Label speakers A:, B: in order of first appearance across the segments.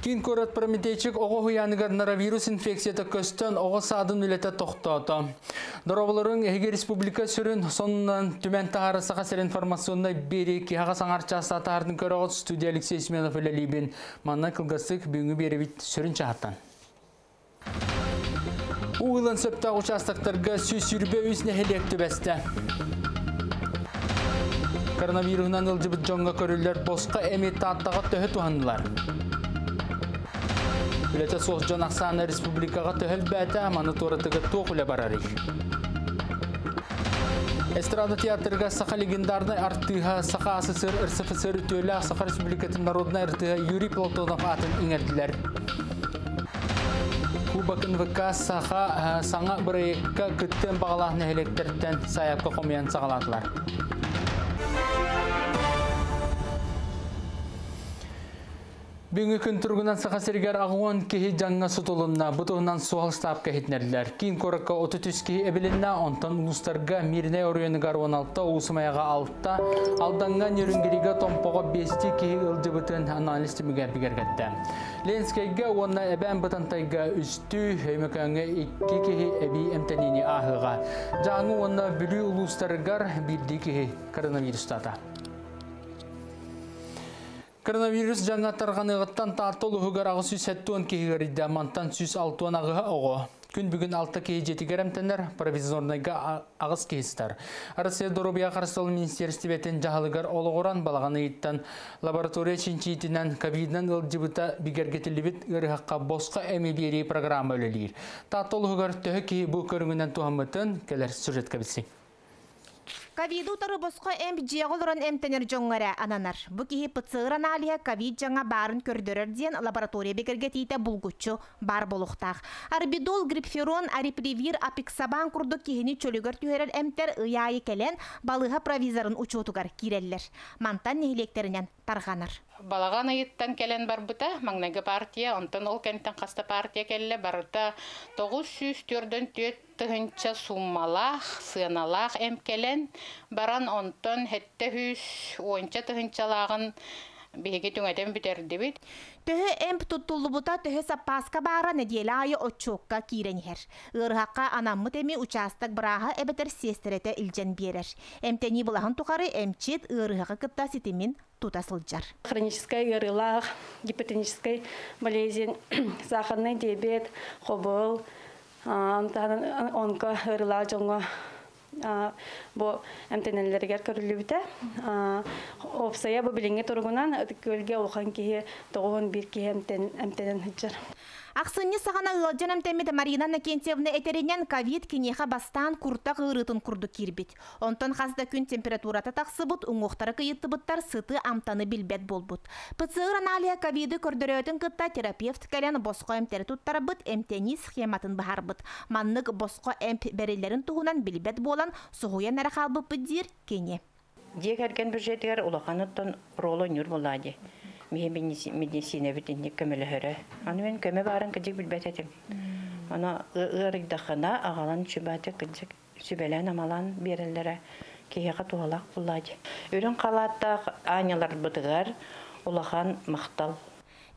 A: Киин куорат Прометейчик оҕо уһуйааныгар норовирус инфекцията көстөн, оҕо саадын үлэтэ тохтоото. Дорооболоруҥ, эһиги республика сүрүн сонунан түмэн таһаара Саха сирин информационнай биэрии киһаҕа саҥар чаастаа таһаардын көрөҕүт студия Алексей Семенов үлэлиибин. Манна кылгастык бүгүҥҥү биэрэбит сүрүн чаһаттан. Уу ылан сөптөөх участоктарга 123 нэһилиэк түбэстэ. Коронавируһунан ылдьыбыт дьоҥҥо көрүллэр босхо эми Тааттаҕа төһө туһаннылар? Үлэтэ суох дьон ахсаана республикаҕа төһө элбээтэ, маны туоратыга туох үлэ барарый? Эстрада театрыгар саха легендарнай артыыһа, Саха АССР РСФСР үтүөлээх Саха Республикатын народнай артыыһа Юрий Платонов аатын иҥэрдилэр. Кубок НВК Саха саҥа бырайыакка кыттыан баҕалаах нэһилиэктэртэн сайаапка хомуйан саҕалаатылар. Бүгүҥҥү күн туругунан Саха сиригэр 80 киһи дьаҥҥа сутулунна. Бу туһунан суһал штабка иһитиннэрдилэр. Киин куоракка 33 киһи эбилиннэ, онтон улуустарга Мииринэй оройуонугар 16, Уус-Майаҕа 6, Алдаҥҥа, Нерюнгрига, Томпоҕо 5 киһи ыалдьыбытын анализ түмүгэр бигэргэттэ. Ленскэйгэ уонна Эбээн Бытантайга үстүү, Өймөкөөҥҥө икки киһи эбии эмтэниини ааһыаҕа. Дьааҥы уонна Бүлүү улуустарыгар биирдии киһи коронавирустаата. Коронавирус дьаҥа тарҕаныаҕыттан Таатта улууһугар 870 киһи ыарыйда, мантан 168 оҕо. Күн бүгүн 6 киһи дьиэтигэр эмтэнэр, провизорнайга 8 киһи сытар. Россия доруобуйа харыстабыл министиэристибэтин дьаһалыгар олоҕуран балаҕан ыйыттан лаборатория чинчиитинэн ковидынан ыалдьыбыта бигэргэтиллибит ыарыһахха босхо эми биэрии программа үлэлиир. Таатта улууһугар төһө киһи бу көрүҥүнэн туһаммытын кэлэр сюжетка билсиҥ.
B: Ковиды утары босхо эмп дьиэҕэ олорон эмтэнэр дьоҥҥо эрэ ананар. Бу киһи ПЦР аналиһа ковид дьаҥа баарын көрдөрөр диэн лаборатория бигэргэтиитэ булгуччу баар буолуохтаах. Арбидол, грипферон, арипривир, апиксабан курдук киһини чөлүгэр түһэрэр эмтэр ый аайы кэлэн балыыһа провизорын учуотугар киирэллэр. Мантан нэһилиэктэринэн тарҕанар.
C: Балаҕан ыйыттан кэлэн барбыта маҥнайгы партия, онтон ол кэнниттэн хаста партия кэллэ, барыта 944 тыһыынча сууммалаах, сыаналаах эмп кэлэн баран, онтон 710 тыһыынчалааҕын биһиги түҥэтэн бүтэрдибит.
B: Төһө эмп туттуллубута, төһө саппааска баара нэдиэлэ аайы отчуокка киирэн иһэр. Ыарыһахха анаммыт эми учаастак бырааһа эбэтэр сиэстэрэтэ илдьэн биэрэр. Эмтэнии былаһын тухары эмчит ыарыһаҕы кытта ситимин тута сылдьар.
D: Хроническай ыарыылаах, гипертоническай болезнь, сахарный диабет, хобул, онко ыарыылаах дьоҥҥо бу эмтэнэллэригэр көрүллүбүтэ. Уопсайа бу билиҥҥи туругунан Ытык Күөлгэ улахан киһи 91 киһи эмтэнэн сылдьар.
B: Ахсынньы саҕана ыалдьан эмтэммит Марина Иннокентьевна этэринэн, ковид киниэхэ бастаан куртах ыарыытын курдук киирбит. Онтон хас да күн температурата тахсыбыт, уҥуохтара кыйыттыбыттар, сыты амтаны билбэт буолбут. ПЦР аналиһа ковиды көрдөрөөтүн кытта терапевт кэлэн босхо эмтэри туттарбыт, эмтэнии схематын быһаарбыт. Маннык босхо эмп бэриллэрин туһунан билбэт буолан, соһуйан эрэ хаалбыппыт диир кини.
E: Дьиэ кэргэн бюджетигэр улахан оттон ролу оонньуур буоллаҕа дии. Миһи медицинэбит инник көмөлөһөрө. Аны мен көмө баарын кыдьык билбэт этим. Аны ыарыйдахына аҕалан чүбааты кыдьык сүбэлээн-амалаан биэрэллэрэ киһиэхэ туһалаах буоллаҕа дии. Үрүҥ халааттаах аанньаларбытыгар улахан махтал.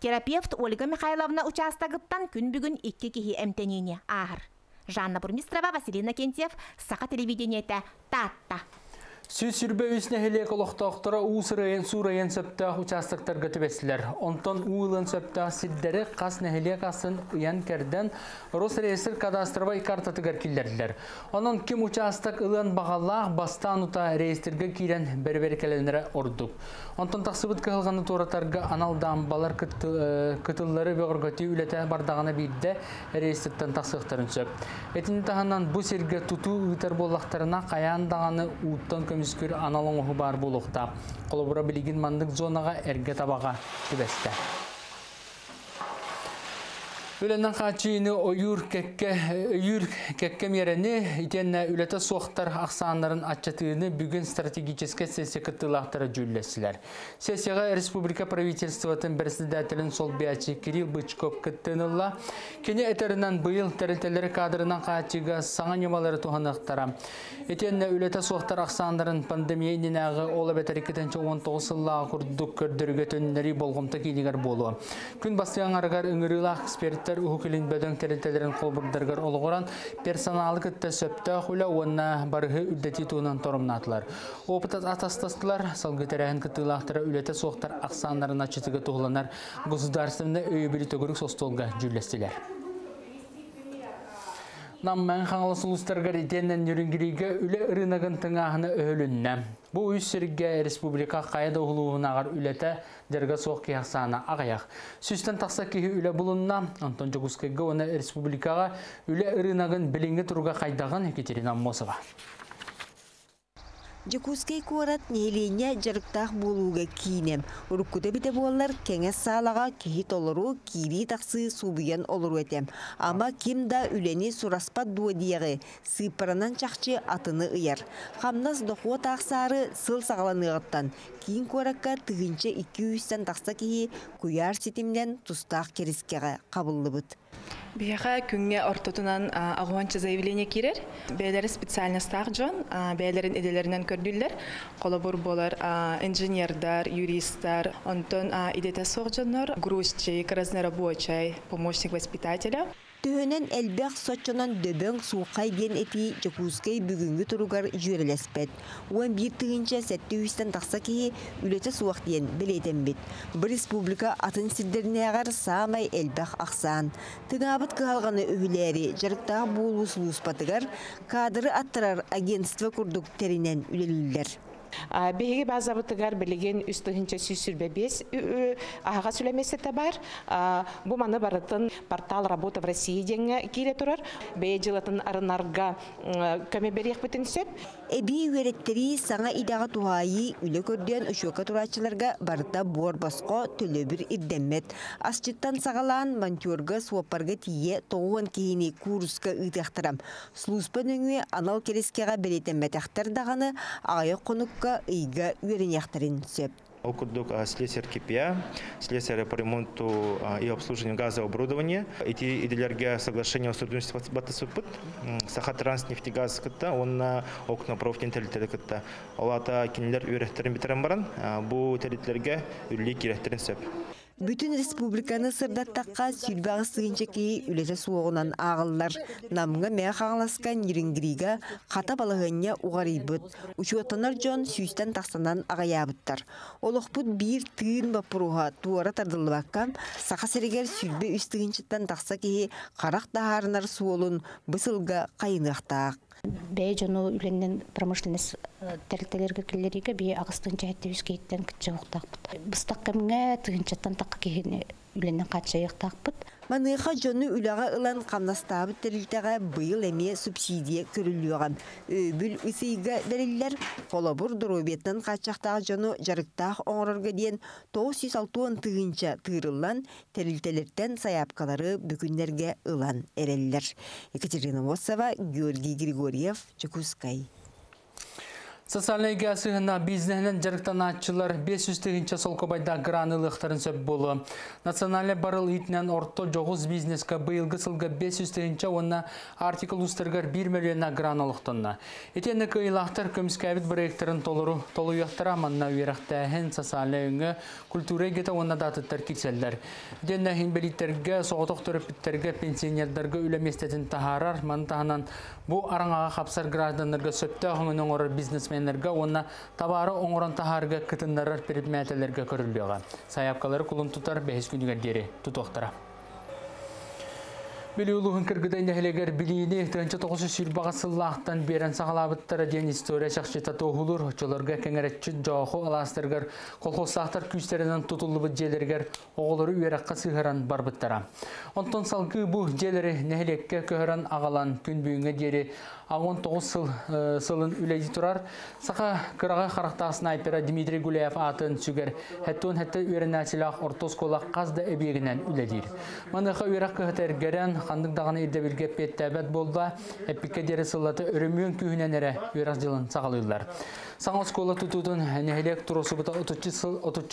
B: Терапевт Ольга Михайловна учаастагыттан күн бүгүн икки киһи эмтэниини ааһар. Жанна Бурмистрова, Василий Иннокентьев, Саха телевидениетэ, Таатта.
A: 123 нэһилиэк олохтоохторо уу сырайын суурайын сөптөөх участоктарга түбэстилэр. Онтон уу ылын сөптөөх сирдэри хас нэһилиэк асын ыйан-кэрдэн Росреестр кадастровай картатыгар киллэрдилэр. Онон ким учаастак ылыан баҕалаах бастаан утаа реестргэ киирэн бэрэбиэркэлэнэрэ ордук. Онтон тахсыбыт кыһалҕаны туоратарга анал даамбалар кытыллары бөҕөргөтүү үлэтэ бардаҕына биирдэ реестртэн тахсыахтарын сөп. Итини таһынан бу сиргэ тутуу ыытар буоллахтарына хайаан даҕаны ууттан көмүскүүр анал оҥоһуу баар буолуохтаах. Холобура билигин маннык зонаҕа эргэ табаҕа түбэстэ. Үлэнэн хааччыйыыны ойуур кэккэ өйүүр кэккэ миэрэни итиэннэ үлэтэ суохтар ахсааннарын аччатыыны бүгүн стратегическай сессия кыттыылаахтара дьүүллэстилэр. Сессияҕа республика правительствотын председателин солбуйааччы Кирилл Бычков кыттыыны ылла. Кини этэринэн быйыл тэрилтэлэри кадрынан хааччыйыыга саҥа ньымалары туһаныахтара. Итиэннэ үлэтэ суохтар ахсааннарын пандемия иннинээҕи ол эбэтэр 2019 сыллааҕы курдук көрдөрүүгэ төннөрүү болҕомто киинигэр буолуо. Күн бастыҥ аҥарыгар ыҥырыылаах эксперттэр Уһук Илин бөдөҥ тэрилтэлэрин холобурдарыгар олоҕуран персоналы кытта сөптөөх үлэ уонна барыһы үрдэтии туһунан торумнаатылар. Опыт атастастылар, салгыы тэрээһин кыттыылаахтара үлэтэ суохтар ахсааннарын аччатыыга туһуланар государственнай өйөбүлү төгүрүк остуолга дьүүллэстилэр. Нам Мэҥэ Хаҥалас улуустарыгар итиэннэ Нерюнгригэ үлэ ырыынагын тыҥааһына өһүлүннэ. Бу үс сиргэ республика хайа да улууһунааҕар үлэтэ дьарыга суох киһи ахсаана аҕыйах. Сүүстэн тахса киһи үлэ булунна, онтон Дьокуускайга уонна республикаҕа үлэ ырыынагын билиҥҥи туруга хайдаҕын Екатерина Аммосова.
F: Дьокуускай куорат нэһилиэнньэ дьарыктаах буолууга киинэ. Уруккута эбитэ буоллар, кэҥэс саалаҕа киһи толору, киирии-тахсыы субуйан олоруо этэ. Ама ким да үлэни сураспат дуо диэҕи, сыыппаранан чахчы атыны ыйар. Хамнас дохуот аахсаары сыл саҕаланыаҕыттан киин куоракка 1200-тэн тахса киһи куйаар ситиминэн тустаах кэрискэҕэ хабыллыбыт.
G: Биһиэхэ күҥҥэ ортотунан аҕыһуонча заявление киирэр. Бэйэлэрэ специальностаах дьон, бэйэлэрин идэлэринэн көрдүүллэр. Холобур буолар инженердар, юристар, онтон идэтэ суох дьоннор грузчик, разнорабочай, помощник воспитателя.
F: Төһөнөн элбэх соччонон дөбөҥ сууххай диэн этии Дьокуускай бүгүҥҥү туругар дьүөрэлэспэт. 11 тыһыынча 700-тэн тахса киһи үлэтэ суох диэн бэлиэтэммит. Бу республика атын сирдэринээҕэр саамай элбэх ахсаан. Тыҥаабыт кыһалҕаны үһүлээри дьарыктаах буолуу сулууспатыгар кадры аттарар агентство курдук тэринэн үлэлииллэр.
H: Биһиги базабытыгар билигин 3125 аһаҕас үлэ миэстэтэ баар. Бу маны барытын портал «Работа в России» диэҥҥэ киирэ турар. Бэйэ дьыалатын арынарга көмө бериэхпитин сөп.
F: Эбии үөрэттэрии саҥа идэҕэ туһаайыы үлэ көрдөөн учуокка турааччыларга барыта буор босхо төлөбүр ирдэммэт. Асчыттан саҕалаан монтерга суоппарга тиийэ 90 киһини кууруска ыытыахтара. Служба нөҥүө анал кэрискэҕэ бэлиэтэммэтэхтэр даҕаны аҕыйах хонукка ыйга үөрэниэхтэрин сөп.
I: Ол курдук слесарь КПА, слесарь по ремонту и обслуживанию газового оборудования. Ити идэлэргэ соглашение о сотрудничестве баттаспыппыт. Саха Транснефтегаз кытта, уонна Окна профтин тэрилтэри кытта. Ол аата кинилэр үөрэхтэрин бүтэрэн баран, бу тэрилтэлэргэ үлэлии киириэхтэрин сөп.
F: Бүтүн республиканы сырдаттахха 28 тыһыынча киһи үлэтэ суоҕунан ааҕыллар. Намҥа Мэҥэ Хаҥаласка Нерюнгрига хата балаһыанньа уҕарыйбыт. Учуоттанар дьон сүүстэн тахсанан аҕыйаабыттар. Олохпут биир тыын боппуруоһа туора тардыллыбакка, Саха сиригэр 23 тыһыынчаттан тахса киһи харах таһаарынар суолун бу сылга хайыныахтаах.
J: Бэйэ дьону үлэннэн промышленность тэрилтэлэргэ киллэриигэ бии 8 тыһыынча 700 киһиттэн кыччыахтаахпыт. Быстах кэмҥэ тыһыынчаттан тахса киһини үлэннэн хааччыйыахтаахпыт.
F: Маныаха дьону үлэҕэ ылан хамнастаабыт тэрилтэҕэ быйыл эмиэ субсидия көрүллүөҕэ. Өйөбүл үс ыйга бэриллэр, холобур доруобуйаттан хааччахтаах дьону дьарыктаах оҥорорго диэн 960 тыһыынча тыырыллан, тэрилтэлэртэн сайаапкалары бүгүннэргэ ылан эрэллэр. Екатерина Мосова, Георгий Григорьев, Дьокуускай.
A: Социальнай сыһыаннаах бизнеһинэн дьарыктанааччылар 500 тыһыынча солкуобайдаах граны ылыахтарын сөп буолуо. Национальнай барыл иитинэн орто дьоҕус бизнеска быйылгы сылга 500 тыһыынча уонна Арктика улуустарыгар 1 миллионнаах гран олохтонно. Итиэннэ кыайыылаахтар көмүскээбит бырайыактарын толору толуйуохтара манна үөрэхтээһин, социальнай өҥө, культура эйгэтэ уонна да атыттар киирсэллэр. Итиэннэ инбэлииттэргэ, соҕотох төрөппүттэргэ, пенсионердарга үлэ миэстэтин таһаарар, маны таһынан бу араҥаҕа хапсар гражданнарга сөптөөх өҥөнү оҥорор бизнесменнэргэ уонна табаары оҥорон таһаарыыга кытыннарар предприятиелэргэ көрүллүөҕэ. Сайаапкалары кулун тутар 5 күнүгэр диэри тутуохтара. Бүлүү улууһун Кыргыдай нэһилиэгэр билиини 1920 сыллаахтан биэрэн саҕалаабыттара диэн история чахчыта туоһулуур. Оччолорго Кэҥэрэччи, Дьооху алаастарыгар колхозтаахтар күүстэринэн тутуллубут дьиэлэригэр оҕолору үөрэххэ сыһыаран барбыттара. Онтон салгыы бу дьиэлэри нэһилиэккэ көһөрөн аҕалан күн бүгүҥҥэ диэри 19 сыл сылын үлэлии турар. Саха кыраҕы харахтаах снайпера Дмитрий Гуляев аатын сүгэр 77 үөрэнээччилээх орто оскуола хас да эбийиэгинэн үлэлиир. Маныаха үөрэх кыһата эргэрэн, ханнык даҕаны ирдэбилгэ эппиэттээбэт буолла. Эппиккэ диэри сыллата өрөмүөн күүһүнэн эрэ үөрэх дьылын саҕалыыллар. Саҥа оскуола тутуутун нэһилиэк туруорсубута 30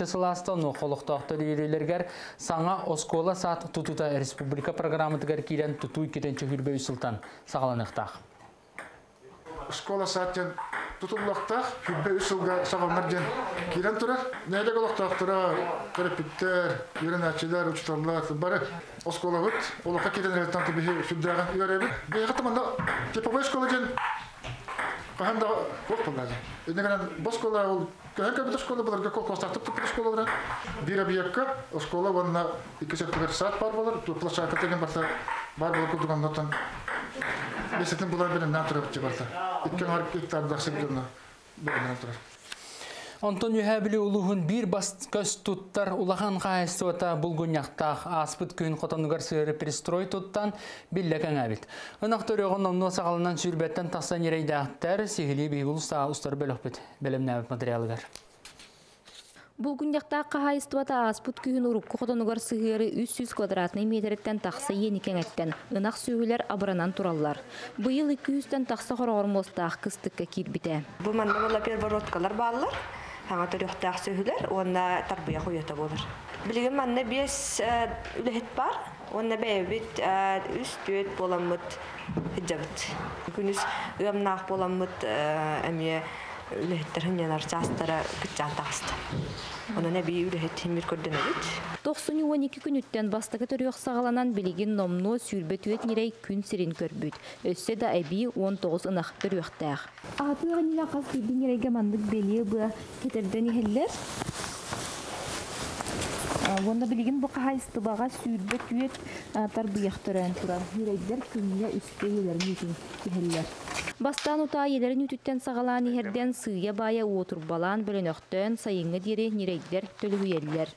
A: сыл ааста, онуоха олохтоохтор үөрүүлэригэр саҥа оскуола саад тутуута республика программатыгар киирэн тутуу 2 сүүс сылтан саҕаланыахтаах.
K: Школа сад диэн тутуллуохтаах, 23 сылга саҕаланар диэн киирэн турар. Нэһилиэк олохтоохторо, төрөппүттэр, үөрэнээччилэр, учууталлар бары оскуолабыт олоххо киирэн эрэриттэн биһи сүрдээҕин үөрэбит. Биһиэхэ манна типовой школа диэн хаһан да суох буолла. Иннигэнэн бу оскуола ол көһөн кэлбит оскуола былыргы колхозтаахтык туппут оскуолалара. Биир объекка оскуола уонна икки өттүгэр сад баар буолар, площадка деген барыта баар буолар курдук оннотон бесетин булар бэлэмнээн турар барыта. 2,5 гектардаах сиргэ бэлэмнээн турар.
A: Онтон Үөһээ Бүлүү улууһун биир бас көс туттар улахан хаһаайыстыбата Булгунньахтаах ааспыт күн хотонугар сыһыары пристрой туттан биллэ кэҥээбит. Ынах төрүөҕүн номнуо саҕаланан 20-тэн тахса ньирэйдээхтэр. Сиһилии биһиги улуустааҕы устар бөлөхпүт бэлэмнээбит материалыгар.
L: Булгунньахтаах хаһаайыстыбата ааспыт күһүн урукку хотонугар сыһыары 300 квадратный метртэн тахса иэни кэҥэттэн, ынах сүөһүлэр абыранан тураллар. Быйыл 200-тэн тахса хороҕор муостаах кыстыкка киирбитэ.
M: Бу манна була первородкалар бааллар, саҥа төрүөхтээх сүөһүлэр уонна тарбыйах уйата буолар. Билигин манна 5 үлэһит баар, уонна бэйэбит 3-4 буоламмыт сылдьабыт. Күнүс ыамнаах буоламмыт эмиэ үлэһиттэр сынньанар чаастара кыччаан таҕыста. Онон эбии үлэһит син биир көрдөнөбүт.
L: 92 күнүттэн бастакы төрүөх саҕаланан билигин номнуо 24 ньирэй күн сирин көрбүт. Өссө да эбии 19 ынах төрүөхтээх. Аһатыах иннинэ хас биирдии ньирэйгэ маннык бэлиэ быа кэтэрдэн иһэллэр. Уонна билигин бу хаһаайыстыбаҕа 24 тарбыйах төрөөн турар. Ньирэйдэр күҥҥэ үстэ ийэлэрин үүтүн иһэллэр. Бастаан утаа ийэлэрин үүтүттэн саҕалаан иһэрдэн сыыйа-баайа уотурбалаан бөлөнөхтөөн сайыҥҥа диэри ньирэйдэр төлүһүйэллэр.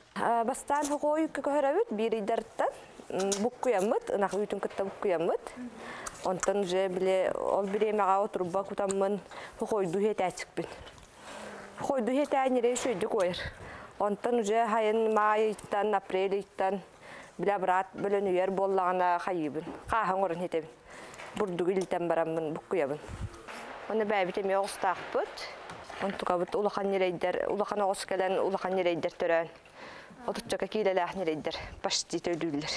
M: Бастаан хоҕуойукка көһөрөбүт биир ыйдарыттан буккуйаммыт, ынах үүтүн кытта буккуйаммыт. Онтон уже били ол бириэмэҕэ отурба кутаммын хойду хиэтээччикпин. Хойду хиэтээн ньирэй үчүгэйдик уойар. Онтон уже хайын маай ыйтан, апрель ыйтан били брат бөлөнүйэр буоллаҕына хайыыбын. Хааһын оҥорон хиэтэбин. Бурдугу илитэн бараммын буккуйабын. Онно бэйэбит эмиэ оҕустаахпыт. Онтукабыт улахан ньирэйдэр, улахан оҕус кэлэн улахан ньирэйдэр төрөөн. 30-чака киилэлээх ньирэйдэр почти төлүүллэр.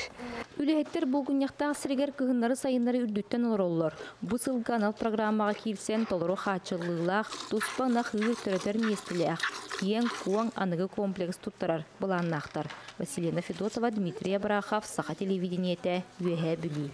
L: Үлэһиттэр Булгунньахтаах сиригэр кыһыннары сайыннары үрдүттэн олороллор. Бу сылга анал программаҕа киирсэн толору хааччыллыылаах, туспа ынах ыыр төрөтөр миэстэлээх, киэҥ куоҥ аныгы комплекс туттарар былааннаахтар. Василина Федотова, Дмитрий Абрахов, Саха телевидениетэ, Үөһээ Бүлүү.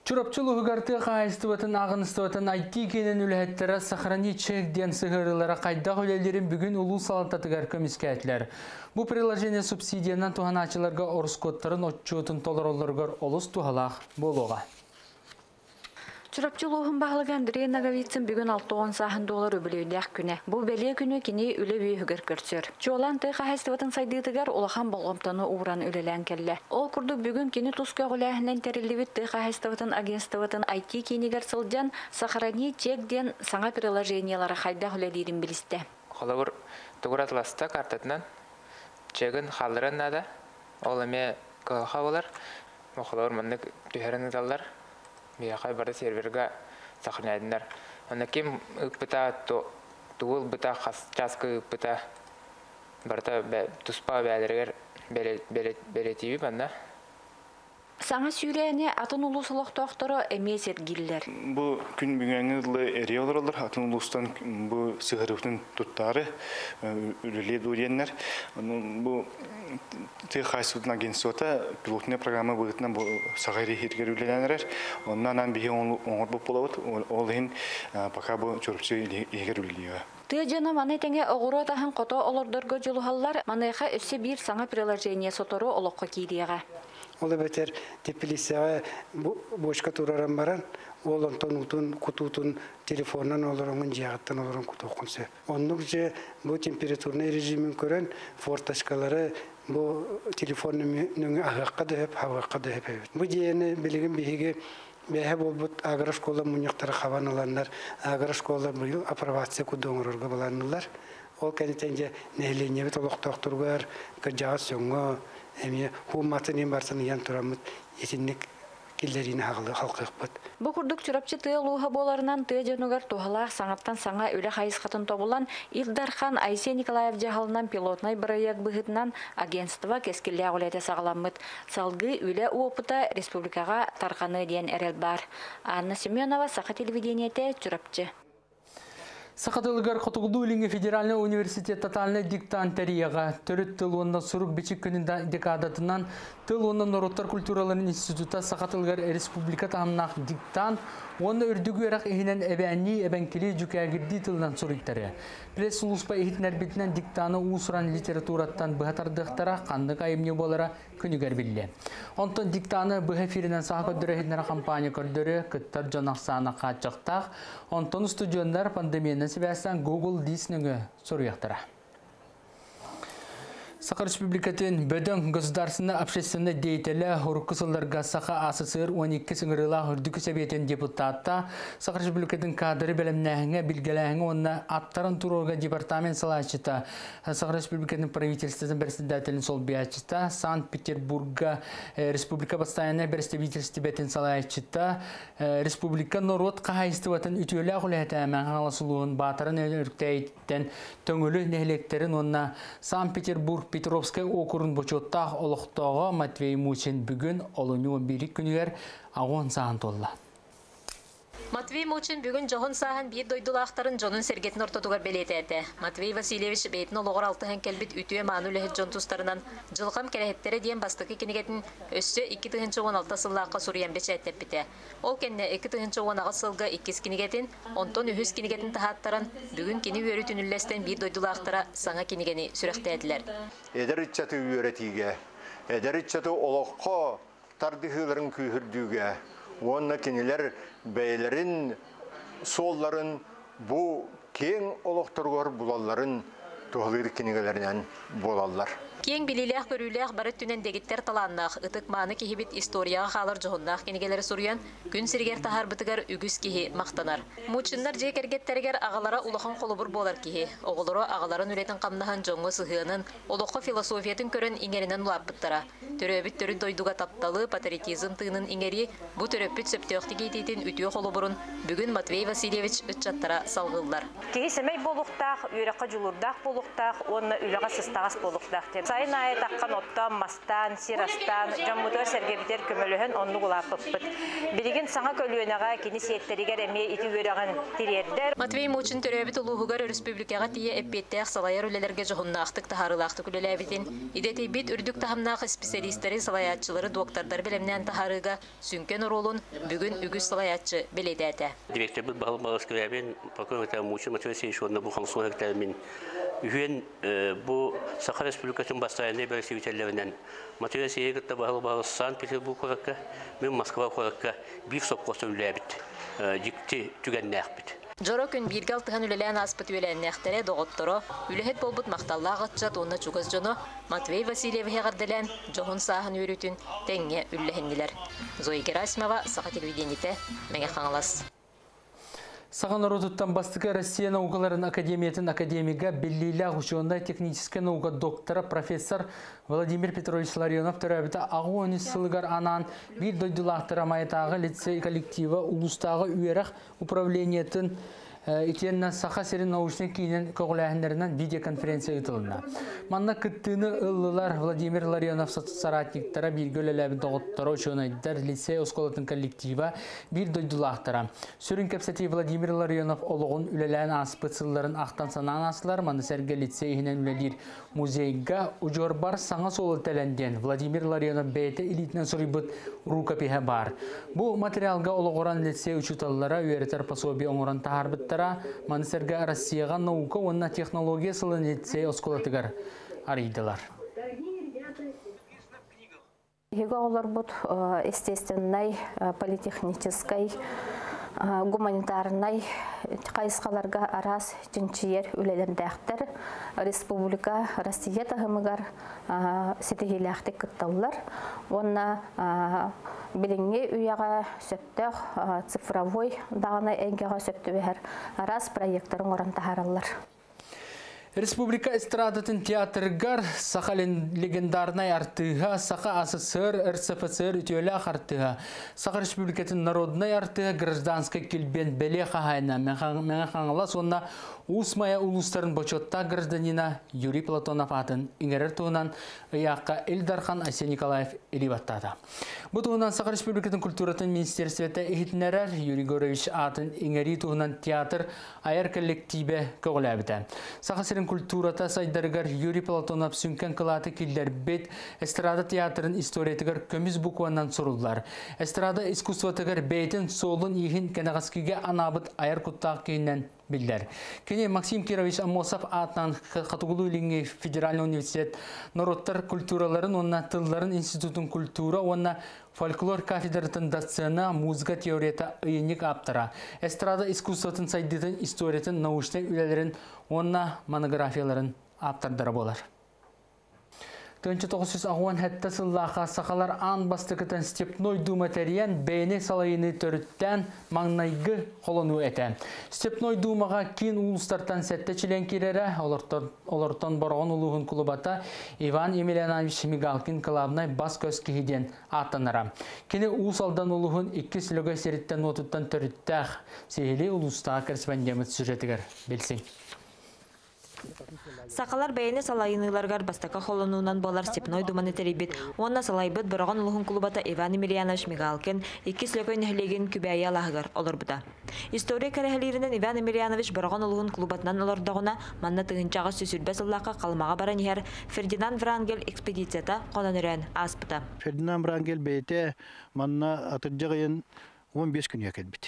A: Чурапчы улууһугар тыа хаһаайыстыбатын ааҕыныстыбатын IT киинин үлэһиттэрэ «Сохрани чек» диэн сыһыарыылара хайдах үлэлиирин бүгүн улуус салалтатыгар көмүскээтилэр. Бу приложение субсидиянан туһанааччыларга ороскуоттарын отчуотун толороллоругар олус туһалаах буолуоҕа.
N: Чурапчы улууһун баһылыга Андрей Ноговицын бүгүн 60 сааһын туолар үбүлүөйдээх күнэ. Бу бэлиэ күнү кини үлэ үөһүгэр көрсөр. Чуолаан тыа хаһаайыстыбатын сайдыытыгар улахан болҕомтону ууран үлэлээн кэллэ. Ол курдук бүгүн кини тус көҕүлээһинэн тэриллибит тыа хаһаайыстыбатын агентствотын IT киинигэр сылдьан «Сохрани чек» диэн саҥа приложениелара хайдах үлэлиирин билистэ.
O: Холобур, тугу атыыласта картатынан чегин хаалларыан наада. Ол эмиэ кыһалҕа буолар. Холобур, маннык түһэрэн ыыталлар. Биһиэхэ бары серверга сохраняйдынар. Онно ким ыыппыта, тугу ылбыта, хас чааска ыыппыта барыта туспа бээлэригэр бэлиэтиибит манна.
N: Саҥа сүүрээни атын улуус олохтоохторо эмиэ сэргииллэр.
P: Бу күн бүгүҥҥэ дылы эрийэ олороллор, атын улуустан бу сыһыарыытын туттаары үлэлиэ дуу диэннэр. Бу тыа хаһаайыстыбатын агентствота пилотная программа быһыытынан бу саха иһигэр үлэлээн эрэр. Онно анаан биһиги оҥорбут буолабыт. Ол иһин пока бу Чурапчы иһигэр үлэлиэҕэ.
N: Тыа дьоно маны тэҥэ оҕуруот аһын хото олордорго дьулуһаллар. Маныаха өссө биир саҥа приложение сотору олоххо киириэҕэ.
Q: Ол эбэтэр теплицаҕа бочка туруоран баран, ол онтон уутун кутуутун телефонунан олороҥҥун дьиэҕиттэн олорон кутуоххун сөп. Оннук же бу температурнай режимин көрөн форточкалары бу телефон нөҥүө аһыахха да сөп, хабыахха да сөп эбит. Бу дьиэни билигин биһиги бэйэ буолбут агрошкола мунньахтара хабан ыланнар, агрошкола быйыл апробация курдук оҥорорго былаанныыллар. Ол кэнниттэн дьэ нэһилиэнньэбит олохтоохторугар, кырдьаҕас дьоҥҥо эмиэ хуумматын иһин барытын ыйан тураммыт итинник киллэриини халҕыахпыт.
N: Бу курдук Чурапчы тыа улууһа буоларынан тыа дьонугар туһалаах саҥаттан саҥа үлэ хайысхатын тобулан Ил Дархан Айсен Николаев дьаһалынан пилотнай бырайыак быһыытынан агентство кэскиллээх үлэтэ саҕаламмыт. Салгыы үлэ уопута республикаҕа тарҕаныа диэн эрэл баар. Анна Семенова, Саха телевидениетэ, Чурапчы.
A: Саха тылыгар Хотугулуу-Илиҥҥи федеральнай университет тотальнай диктант тэрийиэҕэ. Төрүт тыл уонна сурук-бичик күнүн декадатынан Тыл уонна норуоттар культураларын института саха тылыгар республика таһымнаах диктант уонна үрдүк үөрэх иһинэн эбээннии, эбэҥкилии, дьүкээгирдии тылынан суруйтарыа. Пресс-сулууспа иһитиннэрбитинэн диктаны уус-уран литератураттан быһа тардыахтара, ханнык айымньы буолара күнүгэр биллиэ. Онтон диктаны быһа эфиринэн саха көрдөрө иһитиннэрэ компания көрдөрүө, кыттар дьон ахсаана хааччахтаах. Онтон устудьуоннар пандемиянан сибээстээн Google Диск нөҥүө суруйуохтара. Саха Республикатын бөдөҥ государственнай общественнай деятелэ урукку сылларга Саха АССР 12 ыҥырыылаах Үрдүкү Сэбиэтин депутата, Саха Республикатын кадры бэлэмнээһиҥҥэ, билгэлээһиҥҥэ уонна аттаран туруорга департамент салайааччыта Саха Республикатын правительствотын председателин солбуйааччыта, Санкт-Петербурга республика бастайаннай бэрэстэбиитэлистибэтин салайааччыта, республика норуот хаһаайыстыбатын үтүөлээх үлэһитэ Мэҥэ Хаҥалас улууһун Баатарын Өрүктээйиттэн Төҥүлү нэһилиэктэрин уонна Санкт-Петербург Петровскай уокурун бочуоттаах олохтооҕо Матвей Мучин бүгүн олунньу 11 күнүгэр аҕыс сааһын туолла.
L: Матвей Мучин бүгүн дьоһун сааһын биир дойдулаахтарын дьонун-сэргэтин ортотугар бэлиэтээтэ. Матвей Васильевич бэйэтин олоҕор алтыһан кэлбит үтүө-мааны үлэһит дьон тустарынан «Дьылҕам кэрэһиттэрэ» диэн бастакы кинигэтин өссө 2016 сыллаахха суруйан бэчээттэппитэ. Ол кэннэ 2018 сылга иккис кинигэтин, онтон үһүс кинигэтин таһааттаран, бүгүн кини үөрүүтүн үллэстэн биир дойдулаахтара саҥа кинигэни сүрэхтээтилэр.
R: Эдэр ыччаты үөрэтиигэ, эдэр ыччаты олоххо тардыһыыларын күүһүрдүүгэ уонна кинилэр бэйэлэрин суолларын бу киэҥ олохторугар булалларын туһалыыр кинигэлэринэн буолаллар.
L: Киэҥ билиилээх-көрүүлээх бары өттүнэн дэгиттэр талааннаах, ытык-мааны киһибит историяҕа хаалар дьоһуннаах кинигэлэри суруйан, күн сиригэр таһаарбытыгар үгүс киһи махтанар. Мучиннар дьиэ кэргэттэригэр аҕалара улахан холобур буолар киһи. Оҕолоро аҕаларын үлэтин-хамнаһын дьоҥҥо сыһыанын, олоххо философиятын көрөн иҥэринэн улааппыттара. Төрөөбүт төрүт дойдуга тапталы, патриотизм тыынын иҥэрии бу төрөппүт сөптөөхтүк иитиитин үтүө холобурун бүгүн Матвей Васильевич ыччаттара салҕыыллар.
S: Киһи сэмэй буолуохтаах, үөрэххэ дьулуурдаах буолуохтаах уонна үлэҕэ сыстаҕас буолуохтаах диэн. Сайын аайы таххан оттоон, мастаан, сир астаан, дьоммутугар-сэргэбитигэр көмөлөһөн оннук улааппыппыт. Билигин саҥа көлүөнэҕэ кини сиэттэригэр эмиэ ити үөрэҕин тириэрдэр.
L: Матвей Мучин төрөөбүт улууһугар өрөспүүбүлүкэҕэ тиийэ эппиэттээх салайар үлэлэргэ дьоһуннаахтык таһаарыылаахтык үлэлээбитин, идэтийбит үрдүк таһымнаах исписэлиистэри, салайааччылары, дуоктардары бэлэмнээн таһаарыыга сүҥкэн оруолун бүгүн үгүс салайааччы бэлиэтээтэ.
T: Директорбыт Баһыл Баласкырябин, покой Мучин Матвей Васильевич уонна бу комсомол мин үһүөн бу Саха Республикатын бастайаннай бэрэстэбиитэллэринэн Матвей Васильевич кытта Баһыл Баһыл Санкт-Петербург куоракка, мин Москва куоракка биир сопхуоста үлэлээбит дьикти түгэннээхпит.
L: Дьоро күн бииргэ алтыһан үлэлээн ааспыт үөлээннээхтэрэ, доҕотторо, үлэһит буолбут махталлаах ыччат уонна чугас дьоно Матвей Васильевиһы эҕэрдэлээн, дьоһун сааһын үөрүүтүн тэҥҥэ үллэһиннилэр. Зоя Герасимова, Саха телевидениетэ, Мэҥэ Хаҥалас.
A: Саха норуотуттан бастакы Россия наукаларын академиятын академига биллиилээх учуонай техническэй наука доктора, профессор Владимир Петрович Ларионов төрөөбүтэ 83 сылыгар анаан биир дойдулаахтара Майатааҕы лицей коллектива улуустааҕы үөрэх управлениетын итиэннэ Саха сирин научнай киинин көҕүлээһиннэринэн видеоконференция ыытылынна. Манна кыттыыны ыллылар Владимир Ларионов соратниктара, бииргэ үлэлээбит доҕотторо, учуонайдар, лицей оскуолатын коллектива, биир дойдулаахтара. Сүрүн кэпсэтии Владимир Ларионов олоҕун үлэлээн ааспыт сылларын ахтан санаан аастылар. Маны сэргэ лицей иһинэн үлэлиир музейга удьуорбар саҥа суолу тэлэн диэн Владимир Ларионов бэйэтэ илиитинэн суруйбут рукопиһа баар. Бу материалга олоҕуран лицей учууталлара үөрэтэр пособие оҥорон таһаарбыттара. Маны сэргэ Россияҕа наука уонна технология сылын лицей оскуолатыгар арыйдылар.
U: Биһиги оҕолорбут естественнай, политехническай, гуманитарнай хайысхаларга араас чинчийэр үлэлэрдээхтэр. Республика Россия таһымыгар ситиһиилээхтик кытталлар. Уонна билиҥҥи үйэҕэ сөптөөх цифровой даҕаны эйгэҕэ сөп түбэһэр араас проекттары оҥорон таһаараллар.
A: Республика эстрадатын театрыгар саха легендарнай артыыһа, Саха АССР, РСФСР үтүөлээх артыыһа, Саха Республикатын народнай артыыһа, гражданскай килбиэн бэлиэ хаһаайына, Мэҥэ Хаҥалас уонна Уус Майа улуустарын бочуоттаах гражданина Юрий Платонов аатын иҥэрэр туһунан ыйаахха Ил Дархан Айсен Николаев илии баттаата. Бу туһунан Саха Республикатын культуратын министерствота иһитиннэрэр. Юрий Егорович аатын иҥэрии туһунан театр айар коллективэ көҕүлээбитэ. Саха сирин культурата сайдарыгар Юрий Платонов сүҥкэн кылааты киллэрбит эстрада театрын историятыгар көмүс букванан суруллар. Эстрада искусствотыгар бэйэтин суолун-ииһин кэнэҕэскигэ анаабыт айар куттаах киһинэн биллэр. Кини Максим Кирович Аммосов аатынан Хотугулуу-Илиҥҥи федеральный университет норуоттар культураларын уонна тылларын институтун культура уонна фольклор кафедратын доцена, музыка теорията ыйынньык ааптара, эстрада искусствотын сайдыытын историятын научнай үлэлэрин уонна монографияларын ааптардара буолар. 1987 сыллаахха сахалар аан бастакытын Степной Дума тэрийэн бэйэни салайыны төрүттээн маҥнайгы холонуу этэ. Степной Думаҕа киин улуустартан сэттэ чилиэн киирэрэ, олортон Бороҕон улууһун кулубата Иван Емельянович Мигалкин кылаабынай бас-көс киһи диэн ааттанара. Кини Уус Алдан улууһун иккис Лөгөй сириттэн-уотуттан төрүттээх. Сиһилии улуустааҕы корреспондеммыт сюжетыгар билсиҥ.
V: Сахалар бэйэни салайыныыларыгар бастакы холонуунан буолар Степной Думаны тэрийбит уонна салайбыт Бороҕон улуһун кулубата Иван Емельянович Мигалкин иккис Лөкөй нэһилиэгин Күбээйи алааһыгар олорбута. История кэрэһэлииринэн Иван Емельянович Бороҕон улуһун кулубатынан олордоҕуна, манна 1820 сыллаахха Халымаҕа баран иһэр Фердинанд Врангель экспедицията хонон-өрөөн ааспыта.
W: Фердинанд Врангель бэйэтэ манна атырдьах ыйын 15 күнүгэр кэлбит.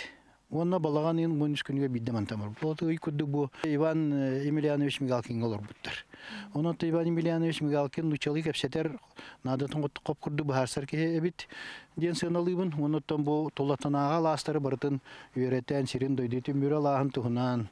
W: Уонна балаҕан ыйын 13 күнүгэр биирдэ мантан барбыт. Ый курдук бу Иван Емельянович Мигалкиҥҥа олорбуттар. Онон Иван Емельянович Мигалкин нууччалыы кэпсэтэр, наадатын хоп курдук быһаарсар киһи эбит диэн сыаналыыбын. Онон бу тулатынааҕы алаастары барытын үөрэтэн, сирин дойдутун бүрэ алааһын туһунан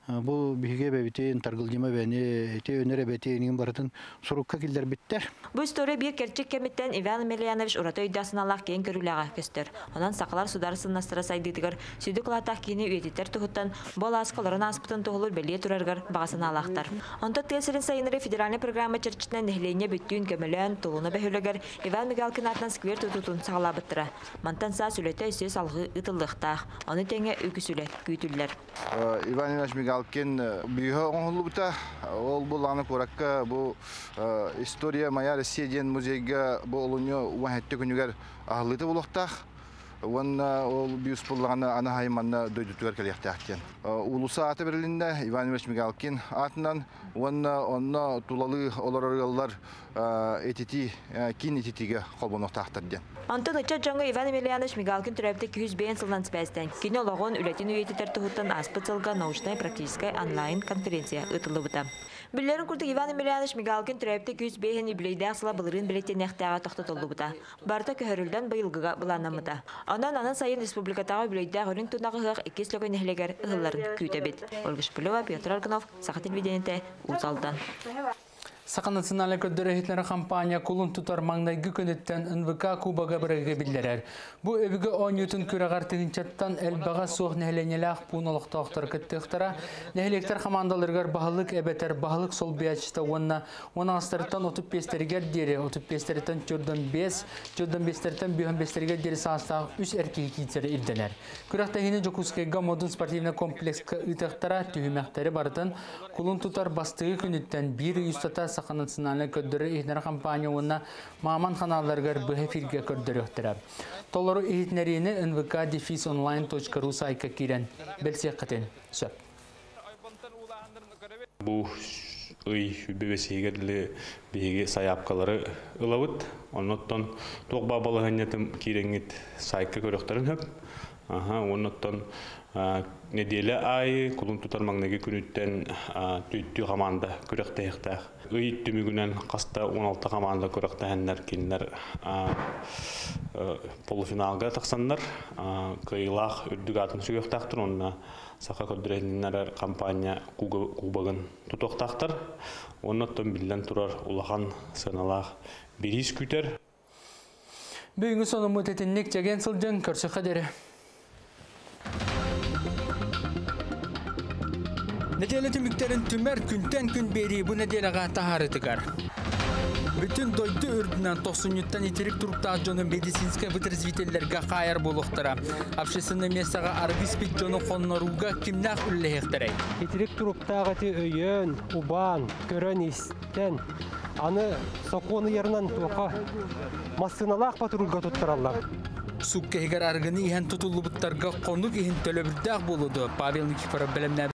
W: бу биһиги эбэбитин, Таргылдьыма эбэни, ити өнөр эбэтин иҥин барытын сурукка киллэрбиттэр.
V: Бу история биир кэрчик кэмиттэн Иван Емельянович ураты өйдөөх-санаалаах киэҥ көрүүлээҕэ көстөр. Онон сахалар судаарыстыбаннастара сайдыытыгар сүдү кылааттаах киини үйэтитэр туһуттан бу алааска олорон ааспытын туоһулуур бэлиэ турарыгар баҕа санаалаахтар. Онтон тыа сирин сайыннарыы федеральнай программа чэрчитинэн нэһилиэнньэ бүттүүн көмөлөөн Тулуна бөһүөлэгэр Иван Мигалкин аатынан сквер тутуутун саҕалаабыттара. Мантан саас үлэтэ өссө салҕыы ыытыллыахтаах. Ону тэҥэ үгүс үлэ күүтүллэр.
X: Иван Иванович Мигалкин бүүһэ оҥоһуллубута. Ол буллаҕына куоракка бу «История моя Россия» диэн музейга бу олунньу 17 күнүгэр аһыллыыта буолуохтаах. Уонна ол бюст буллаҕына аны манна дойдутугар кэлиэхтээх диэн. Уулусса аата бэрилиннэ Иван Иванович Мигалкин аатынан уонна онно тулалыы олорор ыаллар ититии киин ититиигэ холбонуохтаахтар диэн.
V: Онтон ыччат дьоҥҥо Иван Емельянович Мигалкин төрөөбүтэ 205 сылынан сибээстээн, кини олоҕун, үлэтин үйэтитэр туһуттан ааспыт сылга научнай-практическай онлайн-конференция ыытыллыбыта. Биллэрин курдук, Иван Емельянович Мигалкин төрөөбүтэ 205 юбилейдаах сыла былырыын бэлиэтэниэхтээҕэ тохтотуллубута. Барыта көһөрүллэн быйылгыга былааннаммыта. Онон аны сайын республикатааҕы үбүлүөйдээх үрүҥ тунах ыһыах иккис Лөгөй нэһилиэгэр ыһылларын күүтэбит. Ольга Шпилева, Петр Аргунов, Саха телевидениетэ, Уус Алдан.
A: Саха национальнай көрдөрөр иһитиннэрэр компания кулун тутар маҥнайгы күнүттэн НВК Кубога бырайыгы биллэрэр. Бу өбүгэ оонньуутун күрэҕэр тыһыынчаттан элбэҕэ суох нэһилиэнньэлээх пуун олохтоохторо кыттыахтара. Нэһилиэктэр хамаандаларыгар баһылык эбэтэр баһылык солбуйааччыта уонна 16-тарыттан 35-тэригэр диэри, 35-тэриттэн 45, 45-тэриттэн 55-тэригэр диэри саастаах үс эр киһи киирсэрэ ирдэнэр. Күрэхтэһиини Дьокуускайга Модун спортивнай комплекска ыытыахтара, түһүмэхтэри барытын Кулун тутар бастыгы күнүттэн биир ый устата Саха национальнай көрдөрөр иһитиннэрэр компания уонна Мааман ханаалларыгар быһа эфиргэ көрдөрүөхтэрэ. Толору иһитиннэриини nvk-онлайн.ru сайтка киирэн билсиэххитин сөп.
Y: Бу ый бэбэсиһигэр биһиги сайаапкалары ылабыт. Оннуттан туох баа балаһыанньатын киирэҥҥит сайтка көрүөхтэрин сөп. Оннуттан неделя айы кулун тутар маңнайгы күнүттэн түттүү команда күрэхтэһиэхтээх. Ый түмүгүнэн хаста 16 команда күрэхтэһэннэр кинилэр полуфиналга тахсаннар кыайыылаах үрдүк аатын сүгүөхтаахтар онно Саха көрдөрүннэрэр компания кубогын тутуохтаахтар. Оннуттан биллэн турар улахан сыаналаах бириис күүтэр.
A: Бүгүҥҥү сонуммут итинник чэгиэн сылдьыҥ, көрсүөххэ диэри. Нэдиэлэ түмүктэрин түмэр күнтэн күн биэрии бу нэдиэлэҕэ таһаарытыгар. Бүтүн дойду үрдүнэн тохсунньуттан итирик туруктаах дьону медицинскэй вытрезвителлэргэ хаайар буолуохтара. Общественнай миэстэҕэ арыгы испит дьону хоннорууга кимнээх үлэлэһиэхтэрэй?
B: Итирик туруктаах эти өйөөн, убаан, көрөн истэн, аны сокуон ыйарынан туохха массыыналаах патрульга туттараллар.
A: Сукка иһигэр арыгыны иһэн тутуллубуттарга хонук иһин төлөбүрдээх буолуо дуо? Павел Никифоров бэлэмнээбит.